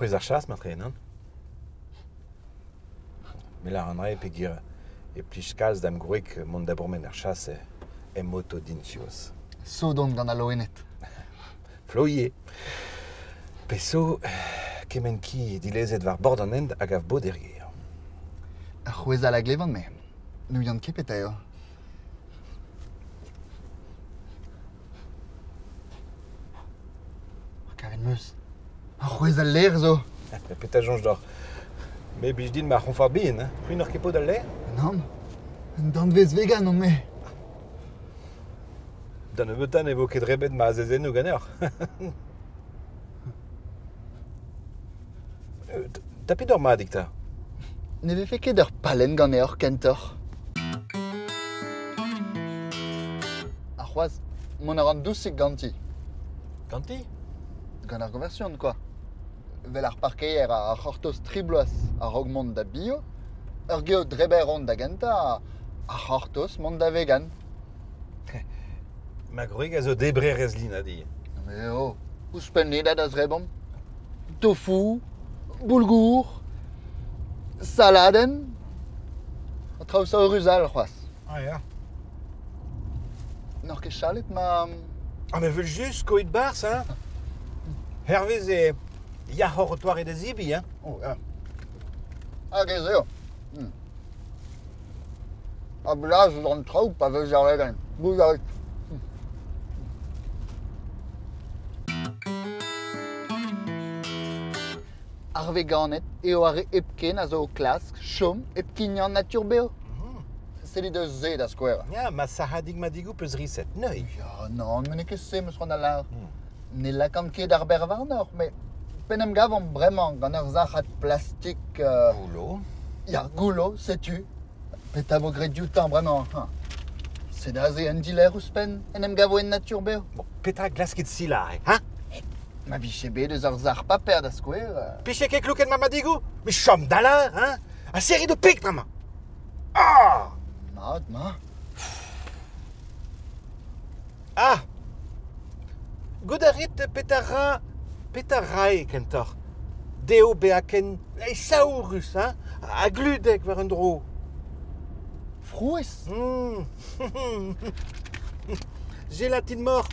C'hwezh ar chas matre, nann? Me lâr an dra-se peogwir e plij kalz da'm gwreg mont da bourmen ar chas em oto din siwazh. Sot on gant al loened. Flo ivez. Pezh zo, kement ki dilezet war bord an hent a gav bod er gêr. Ar c'hwezhal a glevan-me. N'ouian ket petra eo. Kavet 'm eus. Ar c'hwezh al lêr zo. Petra soñj deoc'h? Me blij din ma c'honfort bihan, hein. C'hwi n'oc'h ket paotr al lêr? Nann. Un danvez vegan on-me. Da nebeutañ ne vo ket drebet ma azezennoù ganeoc'h. Tapit ur madig 'ta. Ne vefe ket ur pallenn ganeoc'h kentoc'h? Ha c'hoazh, mont a ran dousik ganti. Ganti? Gant ar goñversion, kwa. Vel ar parkeier a c'hortoz tri bloaz a-raok mont da bio, ur geot dreber on da gentañ a c'hortoz mont da vegan. Ma gwreg a zo debrerez linad ivez. Mais oh, ouzhpenn ned a zrebomp. Tofu, boulgour, saladenn, ha traoù saourus all c'hoazh. Ah ya. N'oc'h ket chalet ma... Ah mais evel-just, skoit barzh, hein Hervez e yac'hoc'h o toare da zebriñ, hein Oh ya. Hag ez eo. Hmm. Ha blaz eus an traoù pa vez ar vegan. Gouzout a rit. Ar veganed eo ar re hepken a zo o klask chom hep kignañ natur bev. Sellit eus se da skouer. Ya, ma sac'hadig madigoù peus riset, neuze. Ya, nann, met n'eo ket se 'm eus c'hoant da lâret. Ne lakaan ket ar berr warnoc'h, met p'en em gavomp bremañ gant ur sac'had plastik... Goullo. Ya, goullo, setu. Petra vo graet dioutañ bremañ hañ? Sed aze un dilerc'h ouzhpenn en em gavo en natur bev. Bon, petra glaskit silañ, hañ? Ma vije bet eus ur sac'h paper da skouer... Pije ket kloket ma madigoù? Met chom da lâr, hein? Ha serrit ho peg bremañ! Ah! Mat, ma. Ah! Goût a rit petra ra petra rae kentoc'h dezho bezañ ken saourus hein, ha gludek war un dro. Frouezh? Gelatine mort.